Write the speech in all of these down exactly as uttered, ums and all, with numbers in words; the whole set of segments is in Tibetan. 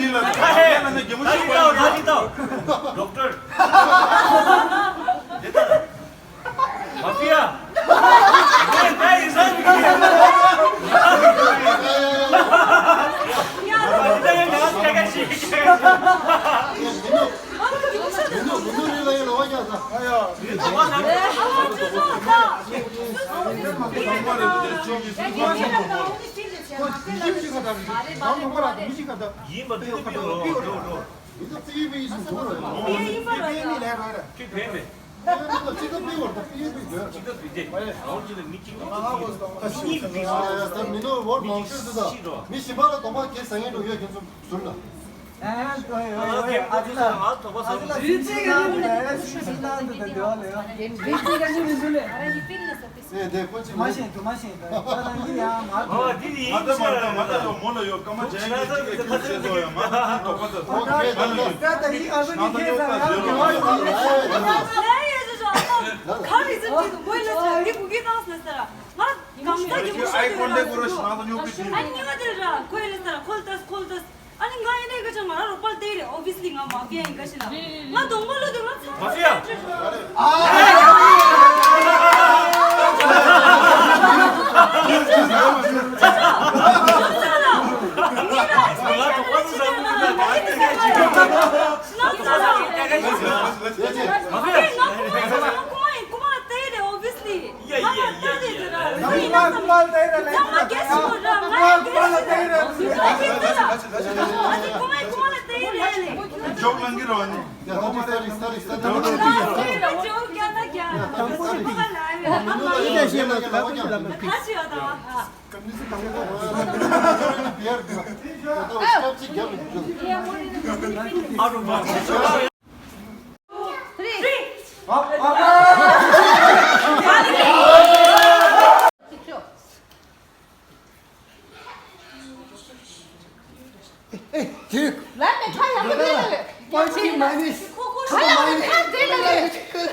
ད་ཧེ། ད་ཅི་ཏའོ། ད་ཅི་ཏའོ། ཌོག་ཊར། མ་ཕི་ཡ། ཡིན་པ་འདི་ཚོ་པི་ཡོང་རོགས། ཡིན་ད་པི་ཡིན་པི་ཡིན་ཟེར་འདུག་ར། ཡིན་པ་རེད། ཅིག་བས་མེད། ཅིག་ད་པི་ཡོང་ད་པི་ཡིན་པི་ཡོད། ཅིག་ད་པི་དེ། ཨོ་ཅི་ལ་མི་གཅིག་གཉིས་མི་ད་མི་ནོར་བོར་མང་ཤོས་འདུག་ད། མི་གཞན་པ་ལ་དོགས་པ་གས་ཟ་ངེས་འགྲོ་ཡོད་ཁྱེད་ཚོ་ཟུར་ལ། ཨ་ཙི་ལ། ཨ་ཙི་ལ། ཨ་ཙི་ལ། ཨེ་དེ་ཁོ་ཅི་མ་ཤེས་དུ་མ་ཤེས་དུ་ཁོ་རང་གི་ཡང་མ་ཨོ་དེ་ནི་ཡིན་ཆ། མ་ད་མ་ད་མ་ད་ལོ་མོ་ལ་ཡོད་ཀ་མ་ཇ་ཡི་ཅི་གེ་ཁྱོད་བྱེད་དོ་ཡང་མ་ད་དོགས་པ་ད་ཐོག་ཁྱེད་ད་ལ་ཡོད། ད་ད་ཡིན། ཨ་ཁོ་ནི་ཁྱེད་ས་ཡང་གི་མ་ཡོད་ལ་ཡ་ཡ་ཡ་ཡ་ཁ་རི་ཙི་ཅི་དུ་མོ་ལ་ས་འདི་གུ་གི་ཏང་ས་ས་ར་ང་གང་ས་གི་མོ་ཨའི་ཀོན་ཊེག་གོ་ར་ཤ་ད་ཉོ་གི་ཅི། ཨ་ཉི་མ་དེ་ར་ཁོ་ཡི་ལ་ས་ར་ཁོལ་ཏས་ཁོལ་ཏས། ཨ་ནི་ང་ཡིན་ནའི་ག་ཅང་ང་རང་རོགས་པ་ལ་བལྟས་རེད། ཨོ་བི་སི་ལི་ང་མ་ཕི་ཡ་ཡིན་ག་ཤི་ན། ང་གདོང་པ་ལོ་དེ་ང་ཚ་མ་ཕི་ཡ། ཨ་ནི་ང་ཁོ་མ་ཡིན་ཁོ་མ་ལ་བལྟས་རེད། ཨོ་བི་སི་ལི། ཡ་ཡ་ཡ་ཡ། ཇོག་ལང་གི་རོ་ནི། ལ་མེ་ཁ་ཡག་པོ་དེ་ལ་རེད། པ་ཅི་མ་ནི། ཁོ་ཁོ་ཁ་ལ་མེ་ཁ་དེ་ལ་རེད། ཡ་ཅི་མེ་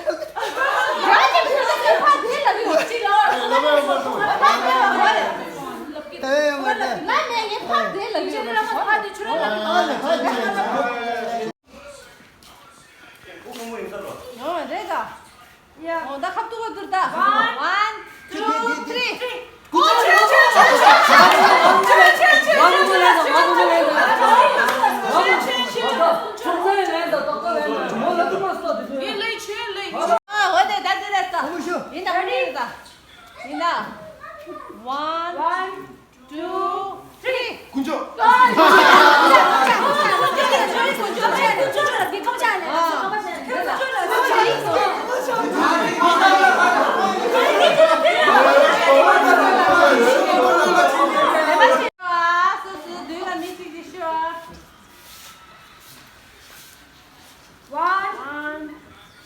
ཁ་དེ་ལ་རེད། ཅི་ལ་ལ་མེ་ངེ་ཕ་དེ་ལ་རེད། ཅི་ལ་ལ་ཕ་དེ་ཆུ་ར་ལ་ཨ་ལ་ཕ་དེ་ལ་རེད། ཨོ་རེད་ད། ཡ། ཨོ་ད་ཁབ་ཏུ་གོ་དུར་ད། One, two, three. ཨ་འོ་དེ་ད་དེ་རེད་ད། ཡིན་ད་མ་རེད་ད། ཡིན་ད། One, two, three. ཀུན་སྤྱོད། One,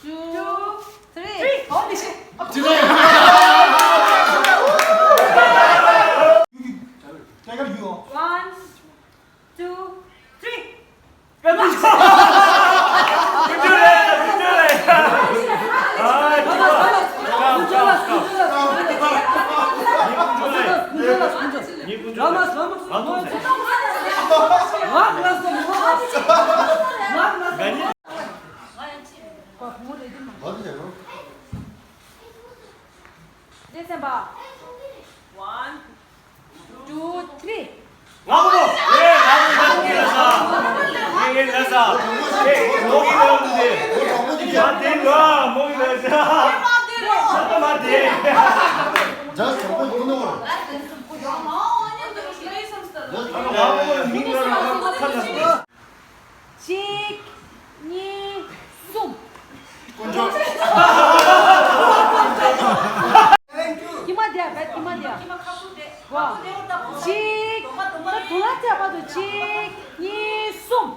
two, three. One, two, three. One, two, three. ང་མོ་ལོ། ཨེ། ང་མོ་ང་ངེ་ལ་ས། ངེ་ངེ་ལ་ས། ཨེ། མོ་གི་ལ་འདི། མ་དེ་ལ་མོ་གི་ལ་ས། ང་མ་དེ། ང་མོ་མིང་ལ་ཁ་ལ། གཅིག་གཉིས། གསུམ། དཀོན་མཆོག་ཀྱི་མ་དེ་ཡ་བད་ཀྱི་མ་དེ་ཡ། གོ། གཅིག་ད་དུ་ལ་ཚེ་བ་དུ་གཅིག་གཉིས། གསུམ།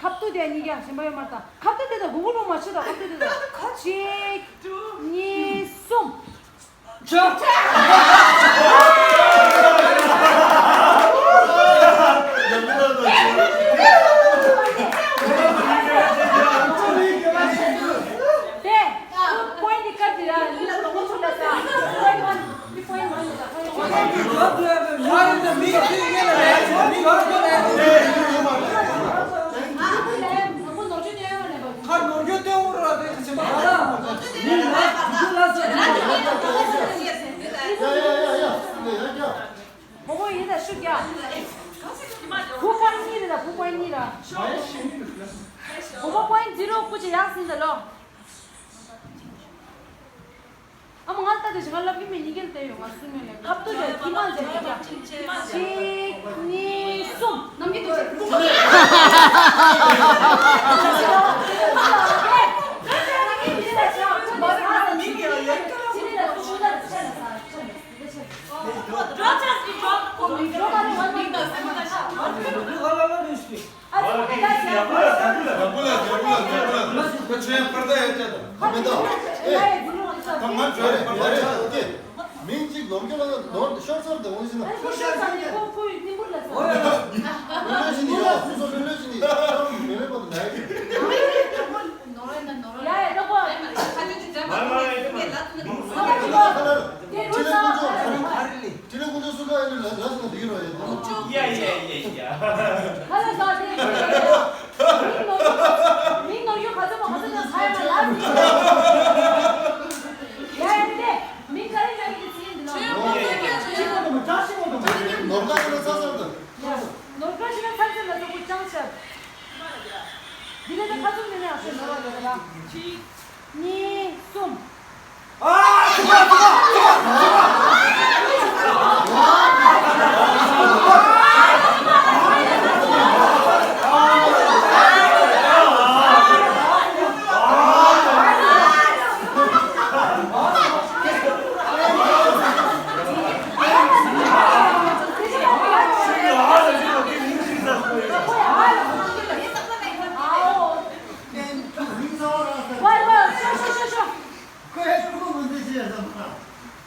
ཁབ་ཏུ་དེ་གཉིས་ཀ་གཞན་པ་ཡོད་མ་རེད་ད། ཁབ་ཏུ་དེ་དང་གུ་གུ་རུ་མ་ཆུ་དང་ཁབ་ཏུ་དེ་དང་། གཅིག་གཉིས། གསུམ། མོ་མོ་ཡིན་ད་ཤུགས་རྒྱག་བུ་པོ་གཉིས་རེད་ད། བུ་པོ་གཉིས་ར། བུ་མོ་པོ་ཡིན་ཛི་རོ་སྐུ་ཅི་ཡག་ཟིན་ད་ལོ། ཨ་མ་ང་ལྟ་དེ་ཞིག་ང་ལབ་ཀྱི་མེད། ཉིན་གྱི་ལྟ་ཡོང་ང་སུ་མེད་ལ་ཁབ་ཏུ་རེད། ཁྱི་མ་མཛད་ཀྱི་ཀྱང་གཅིག་གཉིས་གསུམ། ནམ་གྱི་དུ་ཆེ། མིང་གཅིག་ལོམ་རྒྱུ་ལ་ནོར་ཤོར་ཚར་དང་འོང་ཞིག་ན། ཤོར་ཤོར་ཚར་ནི་ཁོ་ཁོའི་སྙིང་པོ་ལ་ཟ། ལོས་ལོས་ཞིག་ནི་ཡོད། སོ་སོ་ལོས་ལོས་ཞིག་ནི་ཡོད། མེ་མེ་པོ་དང་ནའི་ཡ་ཡ་ལོག་པ། དེ་རུ་ས། ཁྲི་ལས་དཀོན་མཆོག་སུ་ག་ཡིན་ལ་ལ་སོང་དེ་རོ་ཡ། ཡ་ཡ་ཡ་ཡ། ཧ་ལ་ས་དེ། མིང་ནོར་ཡོད། མིང་ནོར་ཡོད་ག་ཚོད་མ་ག་ཚོད་ན་ས་ཡ་ལ་ལ། ཡ་ཡ་དེ། མིང་ག་རེ་ན་ཡིན་ཚིག་ཡིན་འདི་ལ། ནོར་ག་ཡིན་ལ་ས་ས་དང་། ནོར་ག་ཞིག་ན་ཚ་ཚ་ལ་ས་བུ་ཅང་ཤར། འདི་ལས་ད་ཁ་ཚུམ་ནས་ནས་ཨ་ཤེ་ནོར་བ་ལ་ལ། གཅིག་གཉིས། གསུམ།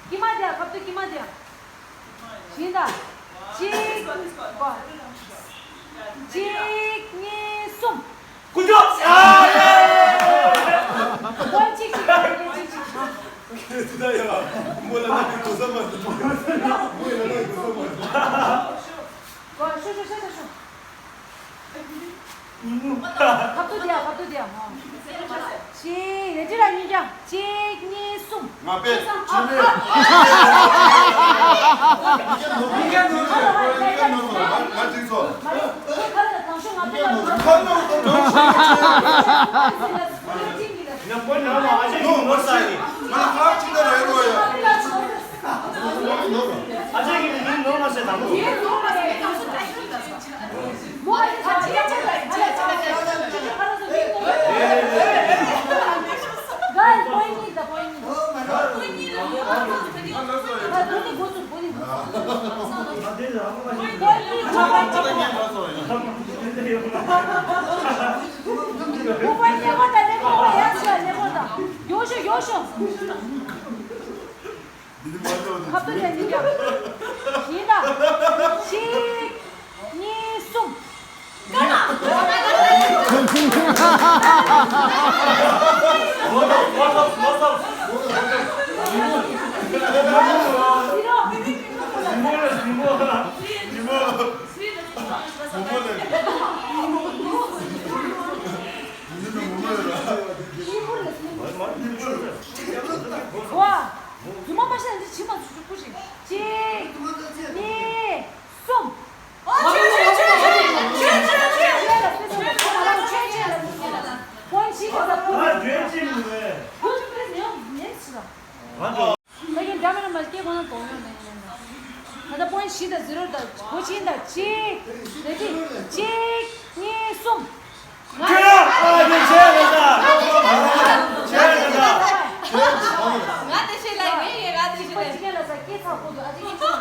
ཀྱི་མ་དེ་ཁབ་ཏུ་ཀྱི་མ་དེ། ཤིང་རྟ། གཅིག་གཅིག་གཉིས། གསུམ། ཀུ་ཅོ། ཨ་ཡེ། ཀོན་གཅིག་གཅིག་གཅིག་གཅིག་གཅིག་ཨ། ཁྱེད་ཚོ་ད་ཡ། མོ་ལ་ན་གི་གོ་ས་མ་འདུག་མོ་ལ་ན་གི་གོ་ས་མ་འདུག་ཀོན་ཤོ་ཤོ་ཤོ་ཤོ། ཁབ་ཏུ་དེ་ཡ། ཁབ་ཏུ་དེ་ཡ། ཧོ། ཤི། རེ་ཅི་ར་གཉིས་ཀྱང་། གཅིག་གཉིས། གསུམ། ང་པས་ཅི་མེད། ང་ཅིག་ཚོ། ང་ཁོ་ནང་ལ་ཨ་ཅེ་གི་ནོར་ས་ཡིན། ང་ལ་ཁ་ཅིག་ད་རེད་རོ་ཡ། ཨ་ཅེ་གི་མིང་ནོར་མ་ཟེར་དང་པོ། Guys, point གཉིས་དང་། point གཉིས། ཨ། དོ་ནི་འགོ་ཚུགས། དོ་ནི་འགོ་ཚུགས། point གཉིས། ཁོ་པ་གཉིས་པ་དང་ལེགས་པོ་ཡག་ཤོས་ལེགས་པོ་དང་། ཡོ་ཤོ་ཡོ་ཤོ། ཁབ་ཏུ་ལེན་ཡིན་ཀྱང་། ཡིན་ད། གཅིག་གཉིས། གསུམ། ཀ་ན། ཝ། རྫུན་མ་མ་བཤད་ན་འདི་ཕྱི་མ་ཚུར་ཚུར་སྐུ་ཞིག་གཅིག་གཉིས། གསུམ། ད་གིན་འདྲ་མི་འདྲ་མ་སྐྱེ་དགོས་ན་དོགས་ཡོད་ནས་ཡིན་ནས། ད་ལྟ་པོ་ཡིན་བཞི་དང་ཛི་རོ་དང་གོ་ཆེན་དང་གཅིག་རེ་གཅིག་གཅིག་གཉིས། གསུམ། ཁྱོད་རང་ཨ་ནི་བྱས་ལ་ད། བྱས་ལ་ད། ང་དེ་བྱས་ལ་ངས་ངས་ང་དེ་བྱས་ལ། གཅིག་ལ་ས་སྐྱེ་ཚ་ཁོ་ཚོ་ཨ་ཅེ་གཉིས་ཚ།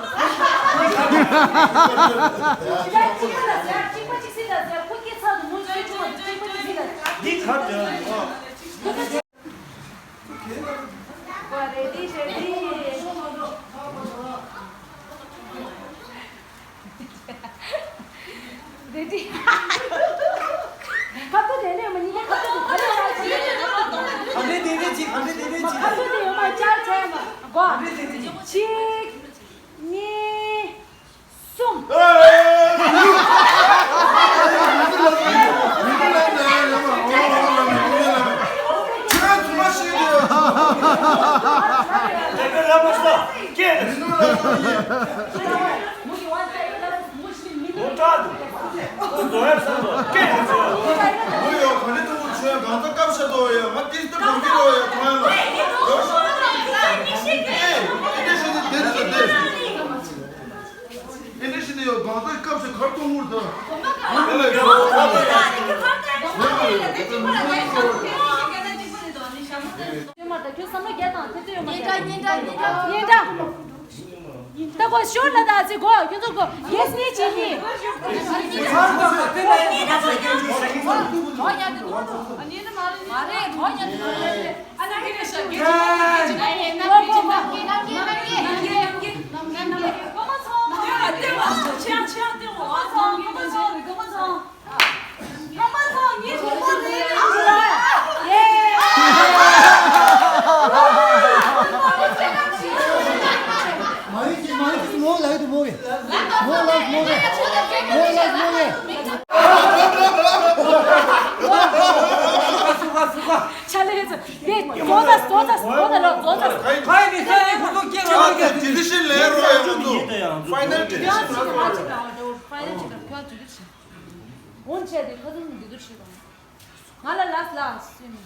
གཅིག་ལ་ས་གཅིག་པ་གཅིག་སྲིད་ལ་ས་ཁོ་སྐྱེ་ཚ་དུ་མོ་གཅིག་ཚ་གཅིག་པ་གཅིག་སྲིད་ལ། འདི་ག་རེད། ཨ། ཀོ་རེ་ཌི་ཤེ་ཌི། གོ། གཅིག་གཉིས། གསུམ། ཨེ་འདྲ་ཞིག་ནི་ཡོད་གང་ལྟར་སྐབས་སུ་གར་གཏོང་ངུར་དང་། ངུར་ལ་ཡོད་གང་ལྟར། ཁྱོད་བསམ་བློ་རྒྱག་དང་། ཁྱེད་ཚོ་ཡོད་མ་རེད། སྙན་གྲགས། སྙན་གྲགས། སྙན་གྲགས། ད་གོ་ཤོར་ལ་ད་ཚེ་གོ། ཁྱོད་ཚོ་གོ་གེས་ནི་བྱེད་ནི། མ་རེད། གོ་ཡ། ཕྱ་ལེ་ཚོ། དེ་ཙོ་ཙ་ཙོ་ཙ་ལོ་ཙོ་ཙ། ཁ་ཡི་ནི་ཁ་ཡི་ཁོ་ཚོ་སྐྱེ་རོགས་ཀྱི། ཌི་ལི་ཤན་ལེན་རོགས་ཡ། ཁོ་ཚོ་ཕའི་ནལ་ཌི་ལི་ཤན་ལེན་རོགས་ཡ། ཕའི་ནལ་ཌི་ལི་ཤན། འོན་ཆེ་དེ་ཁ་ཚོ་འདི་དུ་ཤི་དང་། ང་ལ་ལ་ལ་སུ་ནི།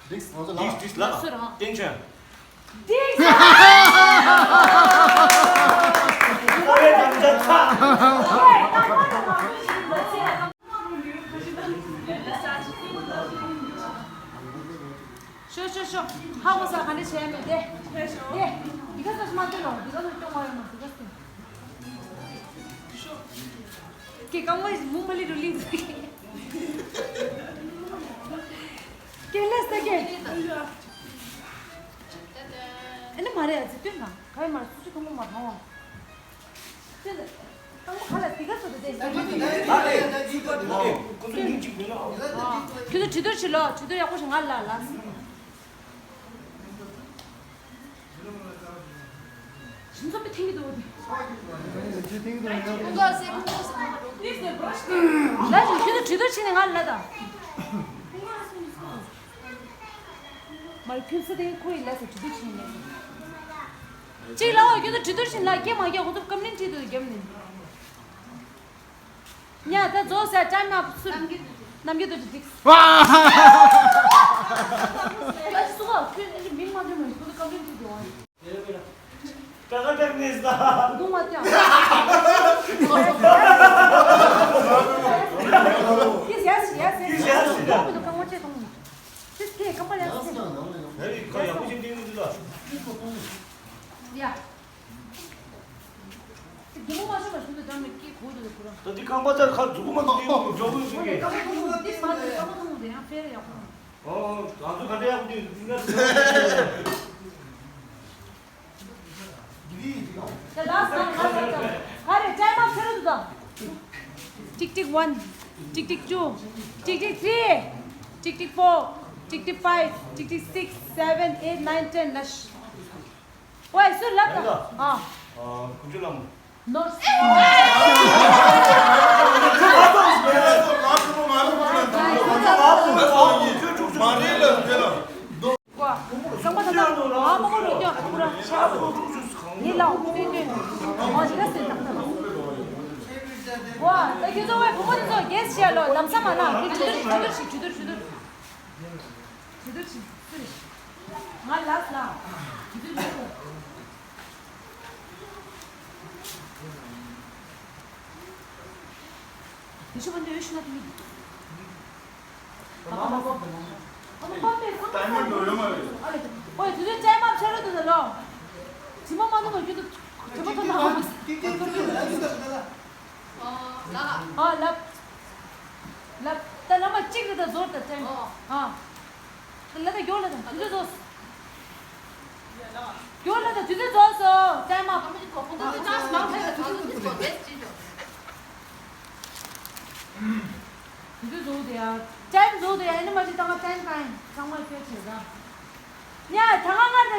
ཌིགས། ང་ཚོ་ལ་ཌིགས། ཌིགས་ལ། སུ་རང་། ཏེན་ཆན། ཌིགས། ཤོ་ཤོ་ཤོ། ཧ་གོ་ས། ག་འདྲ་བྱས་མེད་དེ། དེ། འདི་ག་ས་ཞིག་མ་སྟོན་རོགས། འདི་ག་ས་སྐྱོང་བ་ཡོད་མ། འདི་ག་ས། ཀྱེ་རྐང་པ་མུ་མ་ལི་རུ་ལིང་། ཀྱེ་ལེ་སྟེ་ཀྱེ། ཨེ་ནི་མ་རེད། ཨ་ཙི་སྟོན་དང་། ག་ཡི་མ་རེད། སུ་ཅི་ཐུང་མོ་མ་མཐོང་བ། སྟོན་དང་། རྐང་པ་ག་ལ་འདི་ག་ཚོ་དེ་དེ། ཁྱོད་ཚོ་གྲོས་བསྡུར་བྱེད་ལོ། གྲོས་བསྡུར་ཡག་པོ་ཞིག་ང་ལ་ལ། ཞིང་ཚོགས་པའི་ཐེངས་ཀྱི་འདུག་དེ། ལ་ཞིག་ཁྱོད་ཚོ་གྲོས་བསྡུར་བྱས་ནས་ང་ལ་ལ་ད། མར་ཁྱོད་ཚོ་དེ་ཁོ་ཡི་ལ་ས་གྲོས་བསྡུར་བྱས་ནས། གཅིག་ལ་འོ་ཁྱོད་ཚོ་གྲོས་བསྡུར་བྱས་ལ་སྐད་མ་རྒྱག་ཁོ་ཚོ་ཀམ་པི་ལེན་བྱེད་དུ་རྒྱབ་ནས། ཉ་ད་རྫོགས་ཟེར། ཊའིམ་ཨབ། སུ། ནམ་རྒྱུན་དུ་འགྲིག། ཝ། ད་སུ་ག་ཁྱོད་ཨེ་མིང་མ་འདྲི་མ་ཡིན་ཁོ་ཚོ་ཀམ་པི་ལེན་བྱེད་དུ་འོང་། ཀ་ཀ་ཀ་ནེ་ས། དུ་མ་ཀྱང་། ཡེས་ཡེས་ཡེས་ཡེས། དུ་མ་དུ་ཀ་ངོ་ཅེ་དུ་མ། ཁྱེད་ཁྱེད་ཀམ་པ་ལེན་ཟེར། ཧེ་རི་ཁ་ཡག་པོ་ཞིག་འདྲི་ནི་འདུག་ལ། ཡ། དེ་མོ་མ་ཤོད་པ་ཞུ་དུ་དམ་ནས་སྐད་གོ་དུ་ཁོ་རང་། ད་དེ་རྐང་པ་ཚར་ཁ་མཛུག་མ་དེ་མོ་འཇོག་གི་འདུག་གས། ཀམ་པ་ཐུང་དེ་མ་དེ་ཀམ་པ་ཐུང་དེ་ཡང་ཕེ་རེ་ཡག་པོ། ཨོ། ང་ཚོ་ག་འདྲ་ཡག་པོ་དེ་ང་ཚོ། དེ་ལ་སང་ཁ་ཁ་ཁ་རེ་ཊའིམ་ཨབ་ཕེ་རུ་དུ་དང་། Tick tick one, tick tick two, tick tick three, tick tick four, tick tick five, tick tick six, seven, eight, nine, ten ལ། ཝེ་སུ་ལབ་དང་། ཨ། ཨ། ཀུན་སྤྱོད་ལམ། ནོ། ཀོ། བཟང་པོ་ད་ལྟ་ཨ་མ་མོ་རུ་སྐྱོ་ཁུ་ར་ཤ་ནི་ལའོ་ཏུན་ཏུན། ཨོ་ཇི་ག་སེ་ད་ལྟ། ཀོ། ད་ཁྱོད་ཚོ་ཝེ་བུ་མོ་དེ་ཚོ་གེས་བྱས་ལོ་ལམ་ས་མ་ན་དེ་གྲོས་བསྡུར་གྲོས་བསྡུར་ཞིག་གྲོས་བསྡུར་གྲོས་བསྡུར། དེ་ཚོ་ཅི་སུ་རེད། ང་ལགས་ལ། དེ་ཚོ་ཅི་སུ། དེ་ཤུ་བ་འདི་ཡོད་ཤུ་ན་དེ་མི། ཨ་མ་པ་པ། ཨ་མ་པ་པས་བསམ་བློ་བཏང་། ཨ་ལེ། ཨོ་ཡ་དེ་ཚོ་ཅའི་མ་ཆ་རོ་དེ་ཚོ་ལོ། དྲི་མ་མ་ནུ་མ་ཁྱོད་ཚོ་དྲི་མ་ཐོན་ན་ཧ་མ། ཨ་ལབ། ལབ། ད་ལམ་པ་གཅིག་རེ་ད་ཟོར་ད་ཅན། ཨ། ལ་ད་མགྱོགས་ལ་ད་དུས་ཚོད་ཟོས། མགྱོགས་ལ་ད་དུས་ཚོད་ཟོས་སོ། ཅན་མ། དུས་ཚོད་ཟོས་དེ་ཡ། ཅན་ཟོས་དེ་ཡ་ཨ་ནི་མ་ཅི་ད་ང་ཅན་ཀ་ཡིན་ཚང་མ་ཁྱོད་བྱེད་ད། ཉ་ད་ང་ང་ད་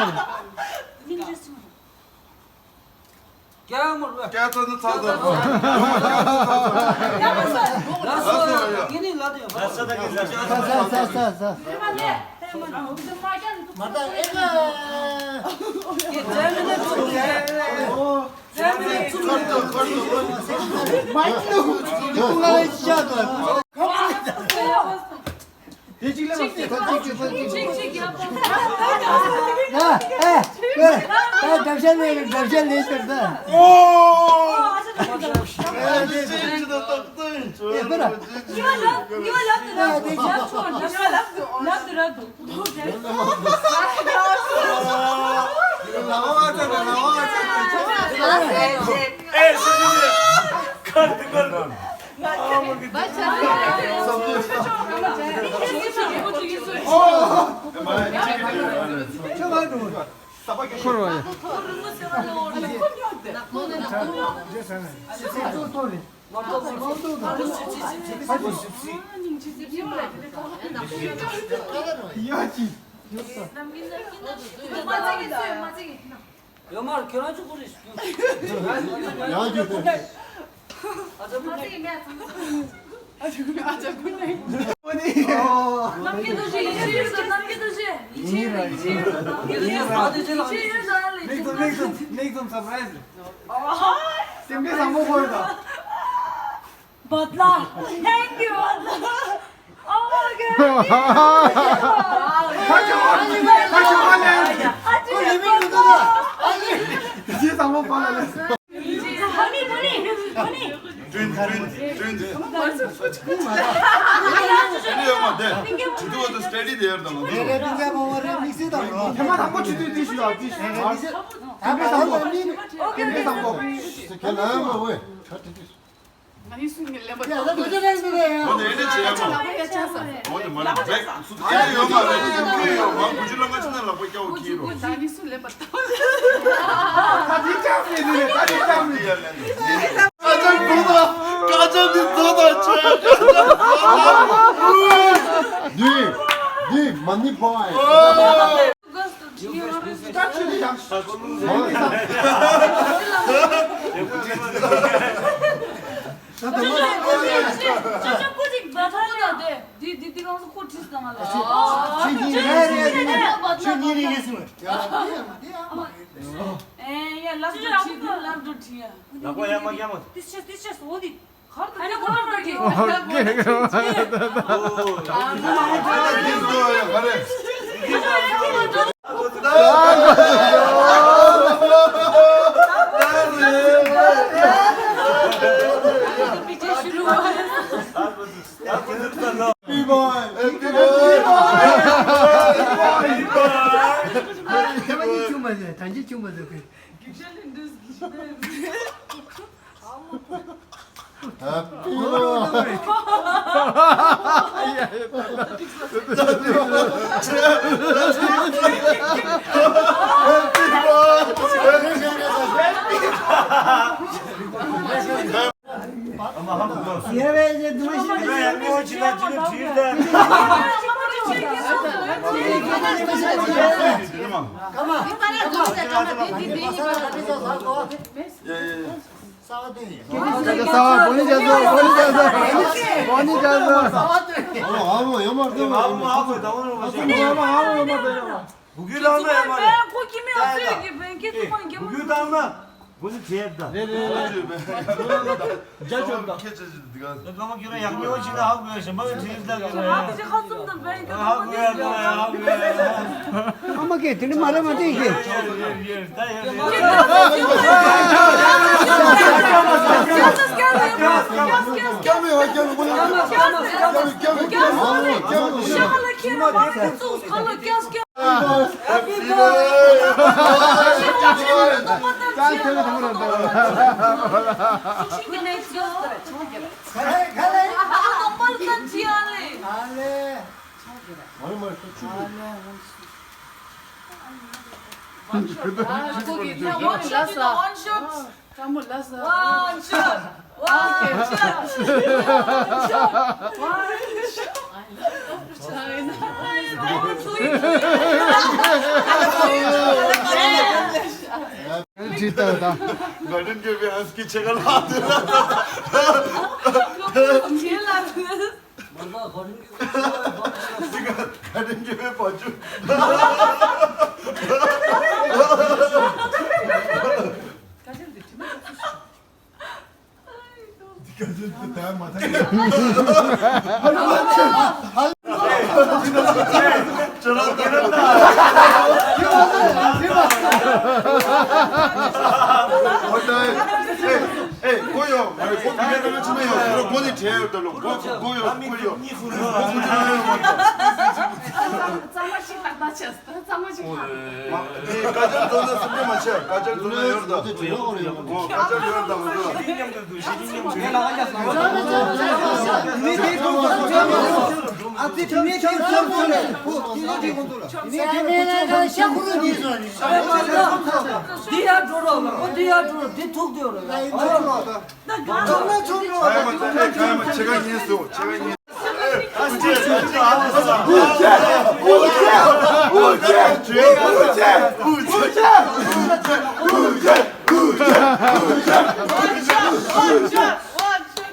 རེད། སྐྱ་མོར་བས། སྐྱ་ཚོ་ནི་ཚ་ཚ། ལ་སོ་ཡ་ངེད་ནི་ལ་དེ་ཡོད། ལ་ས་ད་གི་ལ་ས། ས་ས་ས་ས། མ་ད་ཨེ་ལ། ཀྱེ་ཇེ་མི་ནི་ཚུགས་ཀྱེ། ཇེ་མི་ནི་ཚུགས་ཀྱེ། མ་ཡིན་ནོ། དེ་གཅིག་ལ་མ་བྱེད། ད་གཅིག་གཅིག་གཅིག་གཅིག་གཅིག་ཡག་པོ། ཨ་ཨ་ཨ་འདྲ་བཤད་ལས་འདྲ་བཤད་ལས་ཟེར་ད། ཨོ། ཨ་ཅེ་ཅེ་ཅེ་ད་ཏག་ཏག་ཡིན་ཚོད། ཨེ་པ་ར། ཉི་མ་ལ་ཉི་མ་ལབ་ཏུ་ར་ཏུ་ཉི་མ་ལབ་ཏུ་ལབ་ཏུ་ར་ཏུ། ལ་བ་ཚ་ད་ལ་བ་ཚ་ད། ཨེ་སུ་ཇི་ཁར་ཏུ་ཁར་ཏུ། འཁོར་བ་ཡ། ཡ་ཅི། ཡོད་མ་རེད། ཁྱོད་རང་ཚོ་ཁོ་རེ་ཞུ། ཡང་རྒྱུ། ཨ་ཅག་ཁོ་རེ། ཨ་ཅག་ཁོ་རེ། ཨ་ཅག་ཁོ་རེ། ནམ་མཁའི་རྡོ་རྗེ་ཡིད་ཆེས་ཡོད་ཅེས། ནམ་མཁའི་རྡོ་རྗེ་ཡིད་ཆེས་ཡོད། ཡིད་ཆེས་ཡོད། ནམ་མཁའི་རྡོ་རྗེ་ཡིད་ཆེས་ཡོད། ད་ལས་Make some, make some, make some surprise. སེམས་པའི་བཟང་པོ་ཁོ་རེ་ད། Badla. Thank you, Badla. Oh my God. ཀྲིན་ཀྲིན་ཀྲིན་ཡོད་མ་དེ། ཇུ་ཏུ་བ་དུ་སྟ་ཌི་དེ་ཡར་དང་མ་དུ། ཐེངས་མ་དང་པོ་ཇུ་ཏུ་དེ་ཞུ་ཡ་དེ་ཞུ་ཡ། ཐེངས་མ་དང་པོ། ཐེངས་མ་དང་པོ། ཁྱེད་ལ་ཡང་མ་འོས། ང་ཡིན་སུ་ངི་ལེན་པ་ཡ་ད་དོ་ཅི་རེད་འདི་རེད་ཡ། འོ་དེ་འདྲ་བྱེད་ཡ་མ། ལག་པ་ཡ་ཆགས་ས། འོ་དེ་མ་ལ་བེག་སུ་དེ་ཡོད་མ་རེད། ཡོད་མ་གུ་ཅུ་ལ་ང་ཅི་ན་ལག་པ་སྐྱ་བོ་ཁྱི་རོ། ད་ནི་སུ་ལེན་པ་ད། ད་དེ་ཆགས་སེ་འདི་རེད། ད་དེ་ཆགས་སེ། ཀ་ཅར་དུ་ད། ཀ་ཅར་འདི་དོ་ད་ཆོས། འདི་འདི་མ་ནི་བའི། One shot. One shot. One shot. One shot. I love China. I love China. ཇི་ལྟར་དང་། ག་དྲིན་གྱིས་བེ་ཧན་སི་ཀི་ཆེ་ག་ལ་དེ་ལ། ག་དྲིན་གྱིས་བེ་བ་ཅུ། གཙང་མ་ཞིག་ཏག་ཏག་བྱས། གཙང་མ་ཞིག་ཏག་ཏག། དེ་ཀ་ཅར་བཟོ་ན་སེམས་ཁྲལ་མ་བྱེད། ཀ་ཅར་བཟོ་ན་ཡོད་ད། ཀ་ཅར་ཡོད་ད་མ་བཟོ། འདི་ཡར་འགྲོ་རོགས། འོ་འདི་ཡར་འགྲོ་རོགས། འདི་ཐུག་འདོད་རོགས། ཆེ་ག་ཉིན་སུ་ཆེ་ག་ཉིན།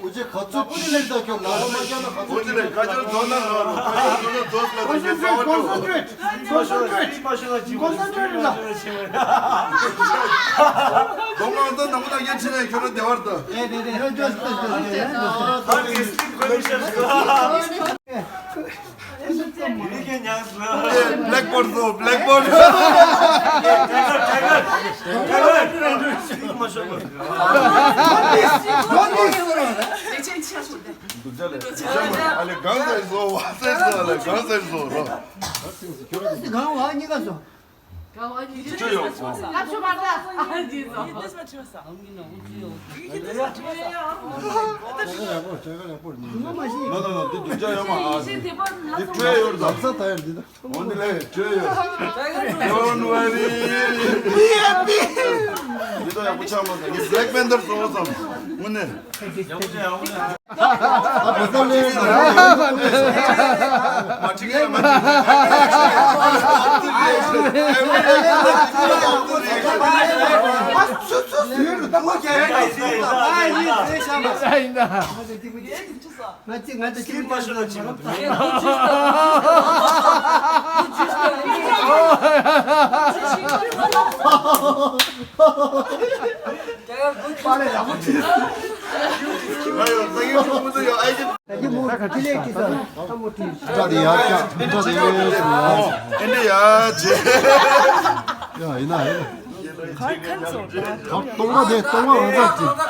འུ་ཅག་ག་ཚོད་ཅི་ལེགས་ད། ཁྱོད་ལག་པ་མ་བརྐྱངས་ན་ག་ཚོད་ཅི་ལེགས། ཀ་ཅར་བཟོ་ན་ལ་རོ། ཀ་ཅར་བཟོ་ན་བཟོ་ལ་ད་ངས་ཚ་བ་འགྲོ། Concentrate, concentrate, concentrate. དོ་མང་དོ་ནང་ཁོ་ན་ཡན་ཆེ་ནས་ཁྱོད་ར་བདེ་བར་དུ། Blackboard བཟོ། Blackboard། Don't miss, don't miss. ཨ་ལེ་གང་ཟེར་བཟོ་བ་ཟེར་བཟོ། ཨ་ལེ་གང་ཟེར་བཟོ་རོ། གང་བ་གཉིས་ཀ་བཟོ། ཅོ་ཡོང་སོང་། ལབ་ཤོ་མ་ད། ཨ་ཅི་ཟོ། ངོ་མ་ཤེས། ནོ་ནོ་ནོ། འདི་སྒྲུབ་བྱ་ཡོད་མ། ཨ་འདི་སྤྲོད་ཡོད་ད། ལབ་ས་ད་ཡར་འདི་ད། འོ་འདི་ལས་བྲོས་ཡོད། Don't worry. མི་ཡ་མི། མི་དོ་ཡག་པོ་ཆགས་མ་སོང་། ངས་Black Panther་བཟོ་བསམ། དངོས་གནས། ཨ་བོ་ད་ལས་ཡོད་ན། མ་ཁྲིག་ཡ་མ་ཁྲིག་ཡོད་རུ་ད་མོ་ཁྱེད་རང་གིས་ཟེར་ཡིན་ད། ང་ཅི་ང་ཅི་ཅི་མ་ཤོད་ལ་ཅི་མ། ཡིན་ན་ཡིན་ན། ཡ་ཡིན་ན། ག་ཁན་ཚོ་ད། ག་སྟོང་པ་དེ་སྟོང་པ་རང་ཚ་ཅིག་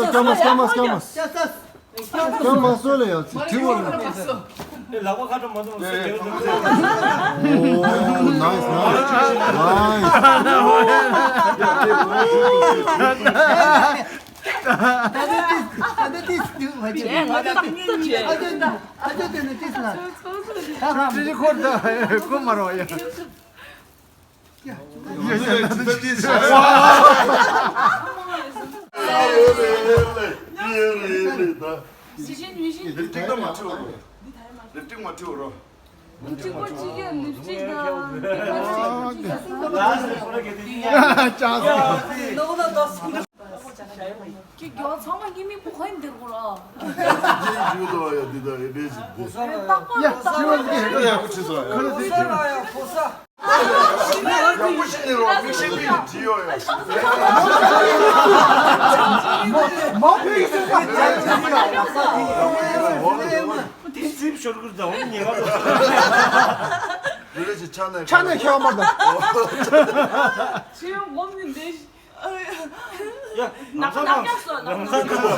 མ་སྐྱ་མ་སྐྱ་མ་སྐྱ་མ་སྐྱ་མ་སྐྱ་མ་སོ་ལ་ཡ་ཅིག་དྲི་བ་ལ། ཨོ་ནའིས་ནའིས་ནའིས། ལིབ་སྟིག་མ་ཁྲིད་རོ། ལིབ་སྟིག་མ་ཁྲིད་རོ། ལིབ་སྟིག་གཅིག་གིས་ལིབ་སྟིག་དང་། ཁྱེད་རྒྱལ་བ་ཚང་མ་སྐྱེ་མི་པོ་ཁོ་ཡིན་འདིར་གོ་ར། ཡིན་ཞུ་དོ་ཡ་འདི་དང་ཡ་འདྲེ་ཞིག་འདི། རྟག་པར་རྟག་པར་ཡག་པོ་བྱེད་སོང་ཡ། ཡག་པོ་ཞིག་ནི་རོ། མིག་ཤེལ་པི་ནི་བྲིས་ཡོད་ཡ། མ་མ་མ་དེ་རྩིབ་ཤོར་ཀུར་དང་ཉེ་བ། རེ་རེ་ཞིག་ཆ་ནས་ཆ་ནས་ཁྱེར་བ་མ་དང་། ཆེ་ཡོང་སྒོམ་ནི་འདི། ཡ། ནག་ནག་ཀྱང་སོ་ནག་ནག་ཀྱང་སོ།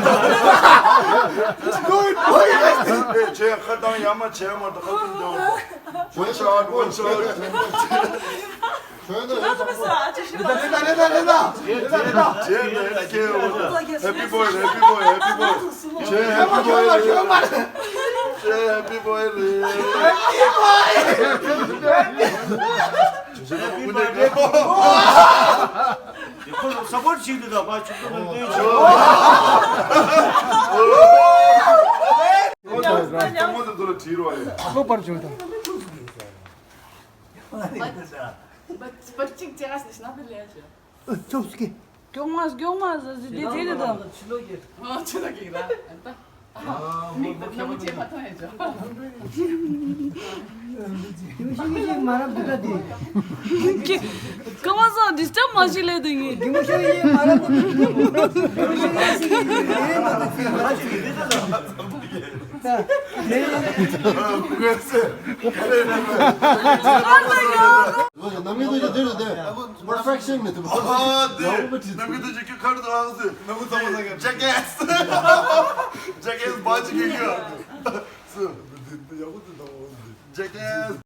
ཨེ་ཁྱེད་ཁ་བཏང་ཡ་མ་བྱས་མ་གཏོགས་ཁ་བཏང་ཡོང་། One shot, one shot. ཁྱོད་ནི་ལ་ལ་ལ་ལ་ལ་ལ་ལ། Happy boy, happy boy, happy boy. ཁྱེད་happy boy རེད། ཁྱེད་happy boy རེད། Happy boy. ཁོ་ལ་སཔོར་ཊི་བྱེད་དུས་ད་ཕར་ཕྱོགས་སྟོན་ལ་སྟོན་ཆོག་ཁོ་པར་བྱུང་དང་། ཨ་ཅོབ་སི་ཀི། སྐྱོང་མ་སྐྱོང་མ་ཟ་ཟི་དེ་དེ་རེད་དམ། ཨ་ཆུ་ལོག་གི་ར། མིག་ཏུ་ནམ་ཅེ་མ་ཐོང་ཡ་ཅོ། དེ་མོ་ཤི་གི་ཤི་མ་རབས་འདུག་ད་དེ། ཀི། ཀ་མ་སོ་ཌིས་ཊབ་མ་ཤི་ལེ་དེ་ངེ། དེ་མོ་ཤི་གི་ཤི་མ་རབས་འདུག་དེ་མོ་ཤི་གི་ཤི་གི་ཡེ་མ་ཐུག་ཅེ་མ་རབས་ཅེ། ད་དེ། ནམ་མི་དུ་ཅི་དེ་རེད་དེ། Perfection མི་ཐུབ། ཨ་དེ་ནམ་མི་དུ་ཅི་ཁ་རུ་ཨང་སི། Jackass. Jackass བ་ཅི་གི་གི། Jackass.